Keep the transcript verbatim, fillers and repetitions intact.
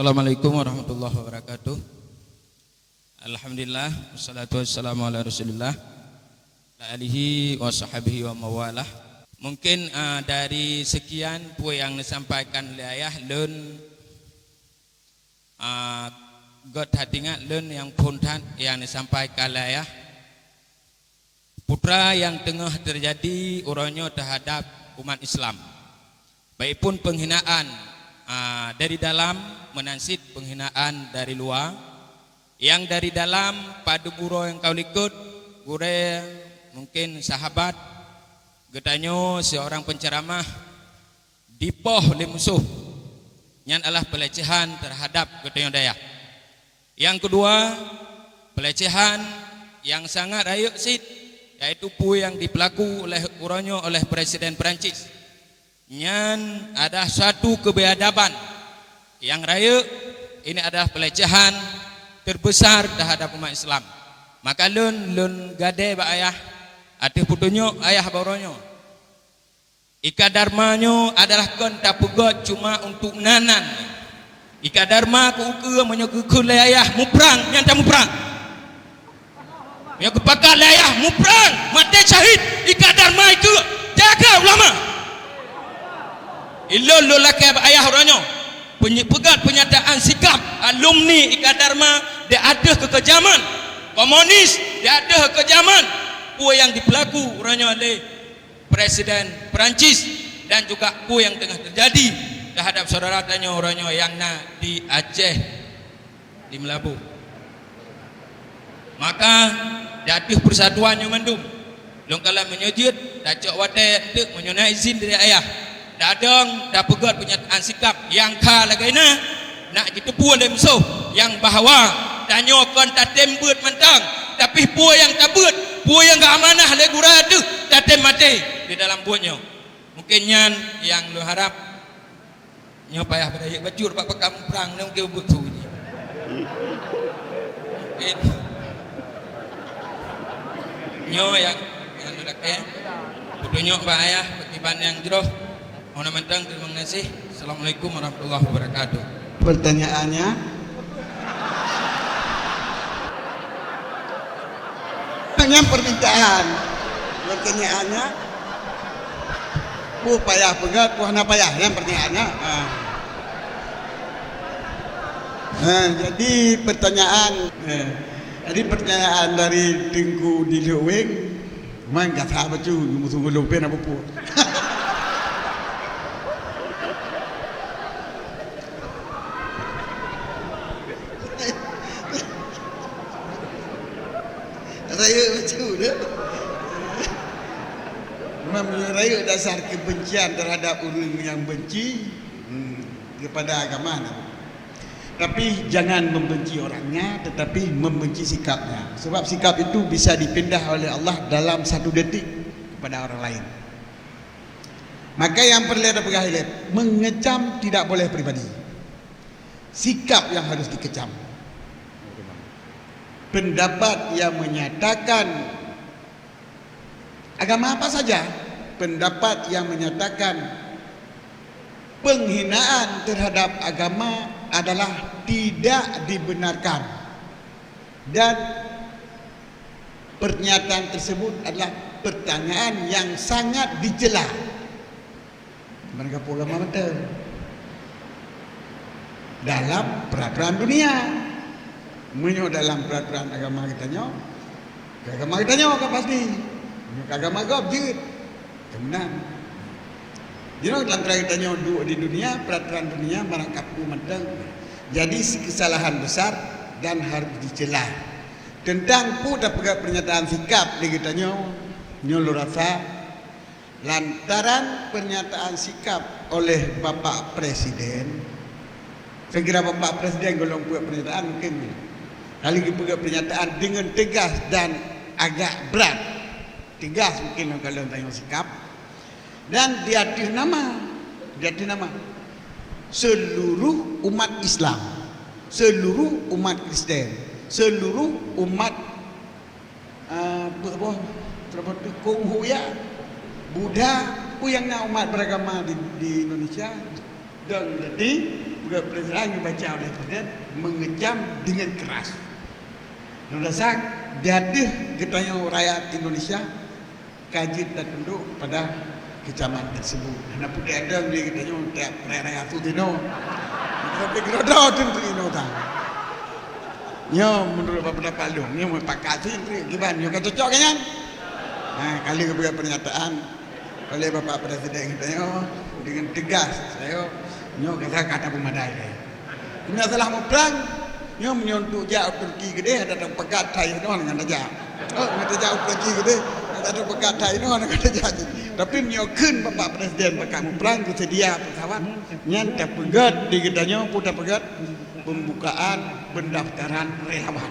Assalamualaikum warahmatullahi wabarakatuh. Alhamdulillah, wassalatu wassalamu ala Rasulillah, ala alihi wa sahbihi wa mawalah. Mungkin, ah, dari sekian peue nyang disampaikan lé ayah lôn, ah, göt that ingat lôn nyang phôn that nyang disampaikan lé ayah. Putra nyang teungoh teujadi uroe nyoe teuhadab umat Islam, baik pun peunghinaan, a, dari dalam meunan cit peunghinaan dari luwa. Nyang dari dalam padub uroe nyang ka likot, gurée, mungken sahabat geutanyoe siurang peuceuramah dipoh lé musoh, nyan adalah peulecehan teuhadab geutanyoe dayah. Nyang keudua, peulecehan nyang sangat rayeuk cit, yaitu peue nyang dipeulaku oleh uroe nyoe oleh Presiden Perancis. Nyan adalah suatu keubiadaban nyang rayeuk, ini adalah peulecehan teubesar teuhadab umat Islam. Maka lôn, lôn gadée bak ayah ateueh peutunyok ayah bak uroe nyoe. Ika Dharma nyoe adalah kon tapeugöt cuma untuk nan-nan. Ika Dharma keu ukeue meunyoe geukheun lé ayah muprang, nyan tamuprang. Meunyoe geupakat lé ayah muprang, maté syahid, ika Dharma ikeue, jaga ulama. Ilôn lôn lakée bak ayah uroe nyoe, peunye-, peugöt peunyataan sikap alumni ika Dharma di ateueh keukeujaman komunis, di ateueh keukeujaman peue nyang dipeulaku uroe nyoe lé Presiden Perancis dan juga peue nyang teungoh teujadi teuhadab syedara tanyoe uroe nyoe nyang na di Aceh, di Meulaboh. Maka, di ateueh peusatuan nyoe mandum, lôn kalon meunyoe jeuet, tacok watée eunteuk meunyoe na izin dari ayah, tadong tapeugöt peunyataan sikap nyang kha lagée na, nak jiteupeue lé musoh nyang bahwa tanyoe kon tatem beuet mantong, tapi peue nyang tabeuet, peue nyang geuamanah lé gurée teuh tatem maté di dalam buet nyoe. Mungken nyan nyang lôn harab. Nyoe payah beurayeuk bacut bak pakam prang nyoe mungken buet su jih. Mungken nyoe nyang, nyang lôn lakée. Peutunyok bak ayah, pakriban nyang jroh. Meunan mantong, terima kasih. Assalamualaikum warahmatullahi wabarakatuh. Pertanyaannya? Nyan permintaan. Pertanyaannya, peue payah peugah, peue hana payah, nyan pertanyaannya. Ha. Ha, jadi pertanyaan, eh, jadi pertanyaan dari Teungku Diluek Weng, Man ka that bacut, musoh ulôn pih na pupuk. Rayeuk bacut tu. Memang meunyoe rayeuk dasar kebencian terhadap ureuëng nyang benci, hmm, kepada agama, nah. Tapi jangan membenci orangnya, tetapi membenci sikapnya. Sebab sikap itu bisa dipindah oleh Allah dalam satu detik kepada orang lain. Maka yang perlu dipeugah ilée, mengecam tidak boleh pribadi. Sikap yang harus dikecam. Pendapat yang menyatakan agama apa saja, pendapat yang menyatakan penghinaan terhadap agama adalah tidak dibenarkan dan pernyataan tersebut adalah pertanyaan yang sangat dicela. Ban gapo agama mantong. Dalam peraturan dunia. Meunyoe dalam peraturan agama geutanyoe, agama geutanyoe ka pasti. Meunyoe agama gob jeuet, ka meunan. Jinoe dalam peraturan geutanyoe duek di dunia, peraturan dunia barang kapeue mantong. Jadi, kesalahan besar dan harus dicela. Teuntang peue tapeugah pernyataan sikap lé geutanyoe, nyoe lôn rasa, lantaran pernyataan sikap oleh Bapak Presiden, saya kira Bapak Presiden gohlom peubuet pernyataan mungkin, kali geupeugah pernyataan dengan tegas dan agak berat. Tegas mungkin lôn kalon tanyoe sikap. Dan di ateueh nama, di ateueh nama seluruh umat Islam, seluruh umat Kristen, seluruh umat Ah, buet boh, teureuboh teuh Konghuya, Buddha, peue nyang na umat beragama di, di Indonesia, dan jadi Peugah presiden, geubaca oleh presiden, mengecam dengan keras. Lôn rasa di ateueh geutanyoe rakyat Indonesia ka jeuet tatundok pada kecaman tersebut. Hana putih ada beli geutanyoe tiap raya-raya tu tino. Tapi geroda tu tu ino ta. Nyoe menurut pendapat lôn, nyoe mupakat sih, kiban nyoe ka cocok kan? Ha, kali geupeugah pernyataan oleh Bapak Presiden geutanyoe dengan tegas, saya nyoe kata kata pemadai deh. Nyoe salah muprang, nyoe meunyoe untuk jak u Turki keudeh ada tapeugah that inoe ngon tajak. Oh, ngon tajak u Turki keudeh ada tapeugah that inoe ngon tajak. Tapi meunyoe kheun Bapak Presiden pakat muprang, geusedia pesawat, nyan tapeugah di geutanyoe pun tapeugah pembukaan pendaftaran relawan.